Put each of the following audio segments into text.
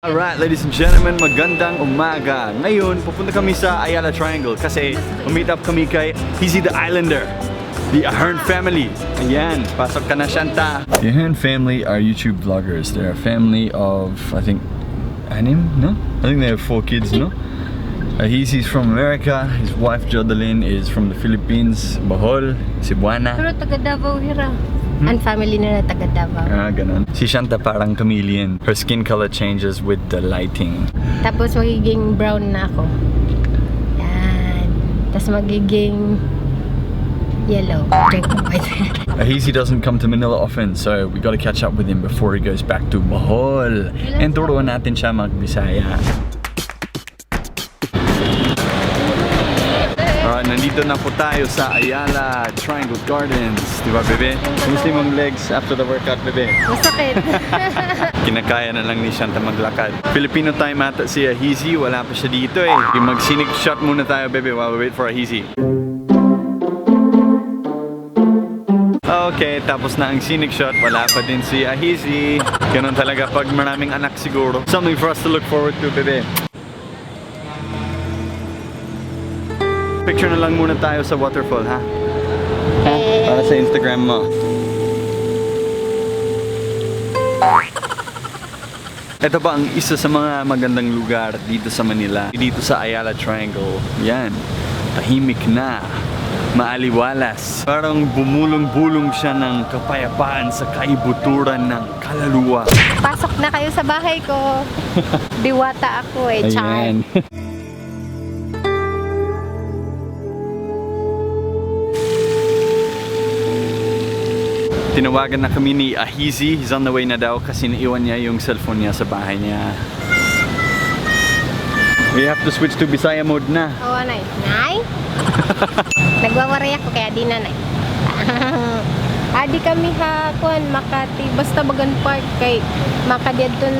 Alright, ladies and gentlemen, magandang umaga. Ngayon, pupunta kami sa Ayala Triangle kasi meet up kami kay Heezy the Islander, the Ahern family. Ayan, pasok ka na, Shanta. The Ahern family are YouTube vloggers. They're a family of, I think, anim? No? I think they have four kids, no? Heezy's from America. His wife Jodelyn is from the Philippines, Bohol, Cebuana. Pero taga Davao hira. Ang family nila taga Davao. Ah, ganun. Si Shanta parang chameleon. Her skin color changes with the lighting. Tapos magiging brown na ako. Yan. Tapos magiging yellow. Joke. Heezy doesn't come to Manila often, so we gotta catch up with him before he goes back to Bohol. And turuan natin siya mag-Bisaya. Alright, nandito na po tayo sa Ayala Triangle Gardens. Di ba, bebe? Kumusta yung legs after the workout, bebe? Masakit. Kinakaya na lang ni Shanta maglakad. Filipino time ata si Ahizi. Wala pa siya dito eh. Mag-scenic shot muna tayo, bebe, while we wait for Ahizi. Okay, tapos na ang scenic shot. Wala pa din si Ahizi. Ganun talaga pag maraming anak siguro. Something for us to look forward to, bebe. Picture na lang muna tayo sa waterfall, ha? Ha? Para sa Instagram mo. Ito pa ang isa sa mga magandang lugar dito sa Manila. Dito sa Ayala Triangle. Yan. Tahimik na. Maaliwalas. Parang bumulong-bulong siya ng kapayapaan sa kaibuturan ng kaluluwa. Pasok na kayo sa bahay ko. Diwata ako eh, char. Ayan. Tinawagan na kami ni Ahizi. He's on the way na daw kasi naiwan niya yung cellphone niya sa bahay niya. We have to switch to Bisaya mode na. Oo, nay. Nay? Nagwawaray ako kaya di na, nay. Adi kami ha, kuan, Makati. Basta Bagan Park kay makadiadton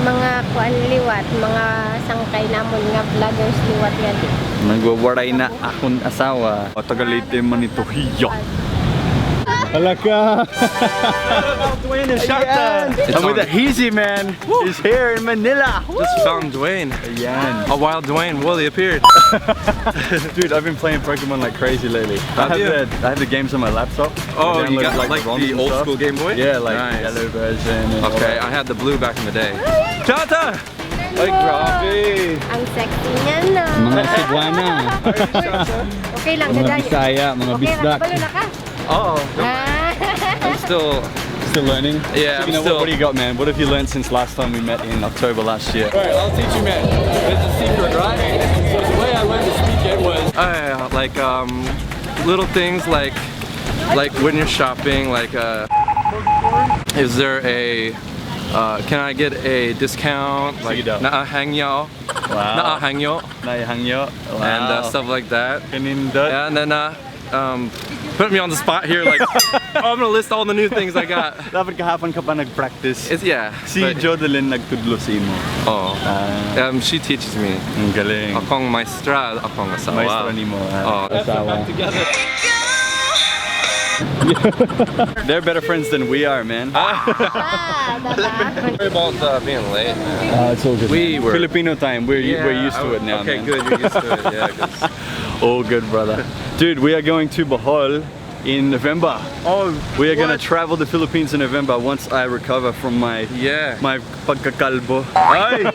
mga kuan liwat, mga sangkay namon nga vloggers liwat nga di. Nagwawaray na akong asawa. Tagalite man ito. Hiya! Alaka! Dwayne and Shanta. I'm with Ahizi, man. He's here in Manila. Just found Dwayne. Ayan. A wild Dwayne. Wooly appeared. Dude, I've been playing Pokemon like crazy lately. Have you? I have the games on my laptop. Oh, I you downloaded, got like ROMs the and old stuff. school Game Boy? Yeah, like Nice. yellow version. And all Okay, that. I had the blue back in the day. Shanta! Ay, grabe! Ang sexy niya na. Mga Cebuana. Okay lang, Mga gagaya. Bisaya, mga Okay lang, Bisdak. kabalo na ka. Oh, Ah. I'm still. Still learning? Yeah, So, you I'm know, still- what do you got, man? What have you learned since last time we met in October last year? Alright, I'll teach you, man. It's a secret, right? So the way I learned to speak it was Like little things like when you're shopping, like is there a can I get a discount? Like Sige daw. naa hangyo, Wow. naa hangyo, Naihangyo. Wow. and stuff like that. Kanindot. Yeah, and then put me on the spot here, like oh, I'm gonna list all the new things I got. Dapat kahapon ka pa nag-practice. It's yeah. Si Jodelyn nagtudlo sa imo. Oh, Ah, she teaches me. ang galing. Akong maestra, akong asawa. Maestro nimo. Oh. Asawa. They're better friends than we are, man. Ah, diba? Sorry about being late, man. It's all good. We were- Filipino time. We're used to it now, Okay, man. good. You're used to it. Yeah. 'Cause- All good, brother. Dude, we are going to Bohol in November. Oh, We are gonna what? travel the Philippines in November once I recover from my my pagkakalbo. Ay!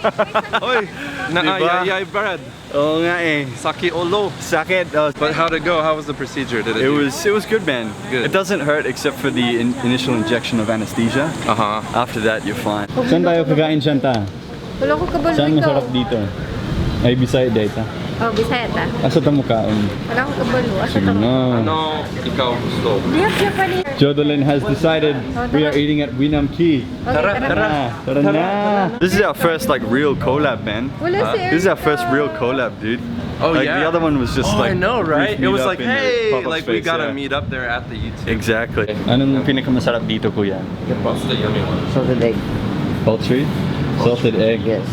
Oy! Na Diba? ay ay brad. Oo nga eh. Saki olo. Sakit. Oh, But how'd it go? How was the procedure? Did it? It was good, man. Good. It doesn't hurt except for the initial injection of anesthesia. After that, you're fine. Saan tayo kakain, Shanta? Wala ko kabalo ikaw. dito? Ay, Bisaya data. Oh, Bisaya ta. Asa tamo kaon? Wala ko kabalo. Asa ta? Ano ikaw gusto? Diyak siya pa ni. Jodelyn has decided we are eating at Winam Key. Okay, Tara, tara. tara. Tara na. This is our first like real collab, man. Wala si This is our first Erica. real collab, dude. Oh, like, yeah. The other one was just Oh, like I know, right? brief It was meetup like, in the hey, pop-up like we space, gotta yeah. meet up there at the YouTube. Exactly. Anong pinakamasarap dito, kuya? What's the yummy one? Salted egg. Poultry? Salted egg. Yes.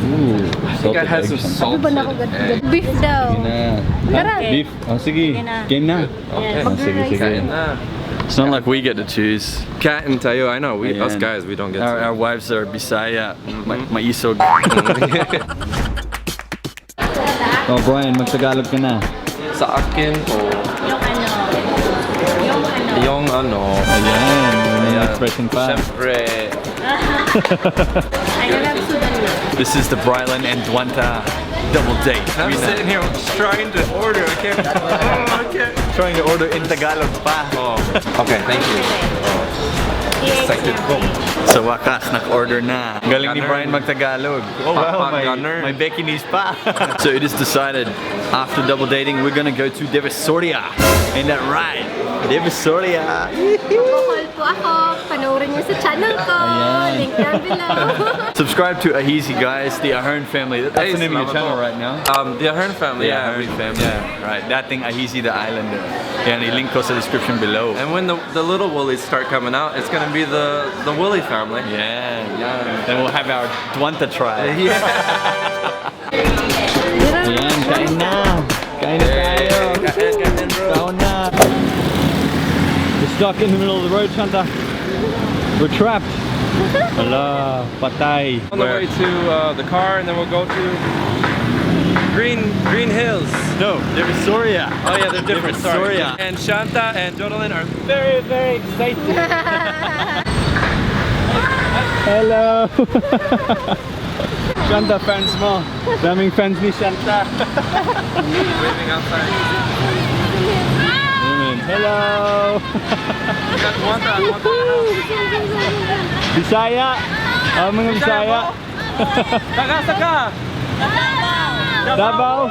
Ooh, I think I salted had egg. some Shanta. salted Ano ba na ako egg. Beef daw. Sige na. Tara. Beef. Oh, sige. Sige na. Game na. Okay. Oh, sige, sige. Kain na. It's not like we get to choose. Kain tayo. I know. We us Ayan. Guys, we don't get Our, to. our wives are Bisaya. Maisog. Oh, Brian, magtagalog ka na. Sa akin o Yung ano. Yung ano. Yung ano. Ayan, may Ayan. expression pa. Siyempre. I love Sudan na. This is the Brylan and Dwanta double date. I'm We na- sitting here trying to order. I can't. Oh, I can't. Trying to order in Tagalog pa. Oh. Okay, thank you. Excited. Go. Sa wakas, nag-order na. Galing ni Gunner. Brian mag-Tagalog. Oh wow, Papa may, Gunner. may Bekinese pa. So it is decided, after double dating, we're gonna go to Divisoria. Ain't that right? Divisoria. Bohol po ako. Panoorin niyo sa channel ko. Ayan. Link down below. Subscribe to Ahizi, guys, the Ahern family. That's Hey, the name of your salamat channel po. right now. The Ahern family. The Yeah, Ahern family. Yeah. Right, that thing, Ahizi the Islander. Yan, i-link ko sa description below. And when the little woolies start coming out, it's gonna be the Woolly family. Yeah. Yeah. Then we'll have our Dwanta tribe. Yeah. Ayan, kain na. Kain na tayo. Kain, kain, bro. Kain na. We're stuck in the middle of the road, Shanta. We're trapped. Ala, patay. On the way to the car, and then we'll go to Green Hills. No, Divisoria. Oh yeah, they're different. Sorry. Divisoria. And Shanta and Jodalyn are very, very excited. Hello. Shanta fans mo. Daming fans ni Shanta. Waving outside. Hello. We got Dwanta, Dwanta in the house. Bisaya. Ah, mga Bisaya. Saka, saka. Davao.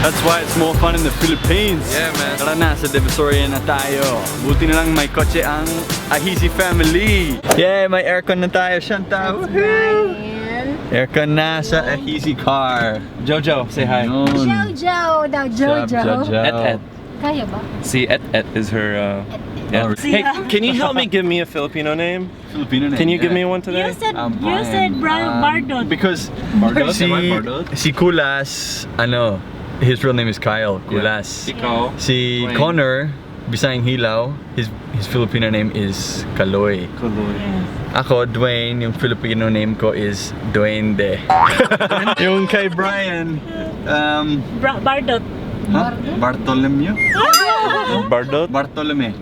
That's why it's more fun in the Philippines. Yeah, man. Tara na, sa Divisoria na tayo. Buti na lang may kotse ang Ahizi family. Yeah, may aircon na tayo, Shanta. Woohoo! Brian. Aircon na sa Ahizi car. Jojo, say hi. Yun. Jojo daw, Jojo. Jojo. Et Et. Kaya ba? See, Et Et is her. Yeah. Hey, can you help me give me a Filipino name? Filipino name. Can you give yeah. me one today? You said, I'm you said Brian. Brian Bardot. Because Bardot? si, Am I Bardot? si Kulas, ano, his real name is Kyle Kulas. Ikaw. Si Dwayne. Connor, Bisayang Hilaw, his Filipino name is Kaloy. Kaloy. Ako, Dwayne, yung Filipino name ko is Dwayne De. Yung kay Brian, Bardot. huh? Bartolomeo? Bardot? Bartolome.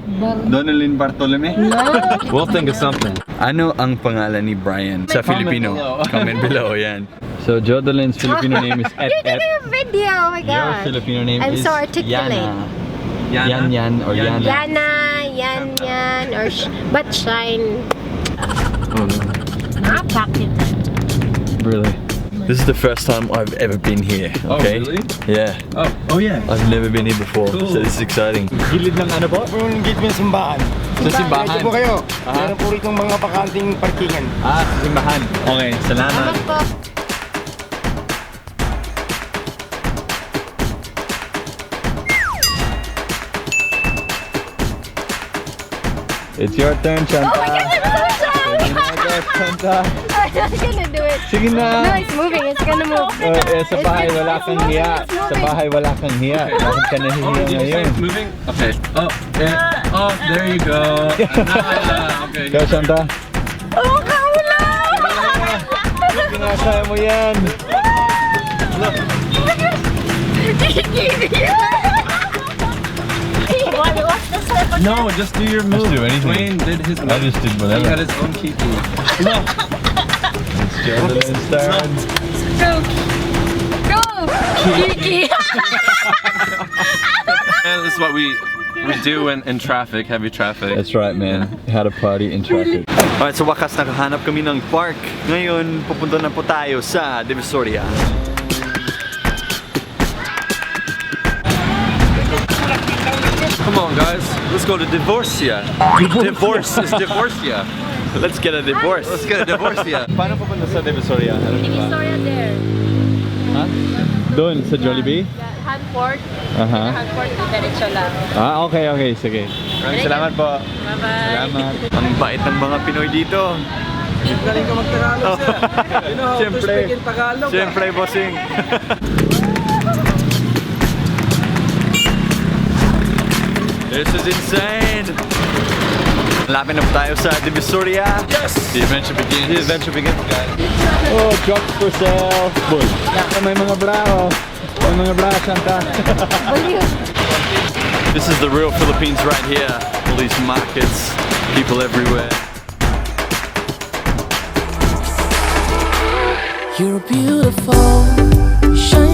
Donalyn Bartolome? We'll think of something. Ano ang pangalan ni Brian sa Filipino? Comment below, yan. So Jodelyn's Filipino name is Et You're Et. taking a video! Oh my Your gosh. Filipino name I'm is so articulate. Yana. Yan Yan or Yana. Yana, Yan Yan, or but Shine. Oh no. Ah, bakit? Really? This is the first time I've ever been here. Oh, Okay? really? Yeah. Oh yeah. I've never been here before, Cool. so this is exciting. Gilid ng ano po? Yung gate ng simbahan. Sa simbahan. Diretso po kayo. Meron po rito mga bakanting parkingan. Ah, sa simbahan. Okay, salamat. Salamat po. It's your turn, Shanta. Oh my gosh, I'm so shy! Sige na, go, Shanta. I'm not gonna do it. Sige na. No, it's moving. It's gonna move. Eh, eh, sa bahay wala kang hiya. Sa bahay wala kang hiya. Bakit ka Oh, nahihiya did you say ngayon? it's moving? Okay. Oh, yeah. Oh, there you go. Ah, okay. Go, Shanta. Oh, kaula! Sige na, kaya mo yan. What's the step again? No, just do your move. do anything. Dwayne did his move. I just did He whatever. had his own kiki. It's Jodelyn's turn. Go! Go! Kiki! And this is what we do in traffic, heavy traffic. That's right, man. How to party in traffic. Alright, sa wakas nakahanap kami ng park. Ngayon, pupunta na po tayo sa Divisoria. Come on, guys. Let's go to Divorcia. Divorce is Divorcia. Let's get a divorce. Let's get a Divorcia. Paano pupunta sa Divisoria? Alam niyo ba? Divisoria there. Ha? Doon, sa Jollibee? Yeah, Hanford. Aha. Hanford, diretso lang. Ah, okay, sige. Maraming salamat po. Bye-bye. Salamat. Ang bait ng mga Pinoy dito. Galing ka mag-Tagalog, sir. You know how to Siyempre. speak in Tagalog. Ah. Siyempre, bossing. This is insane! Lapit na po tayo sa Divisoria. Yes! The adventure begins. The adventure begins, guys. Oh, trucks for sale. Boy. May mga bra, oh. May mga bra, Shanta. Baliw. This is the real Philippines right here. All these markets, people everywhere. You're beautiful. You shine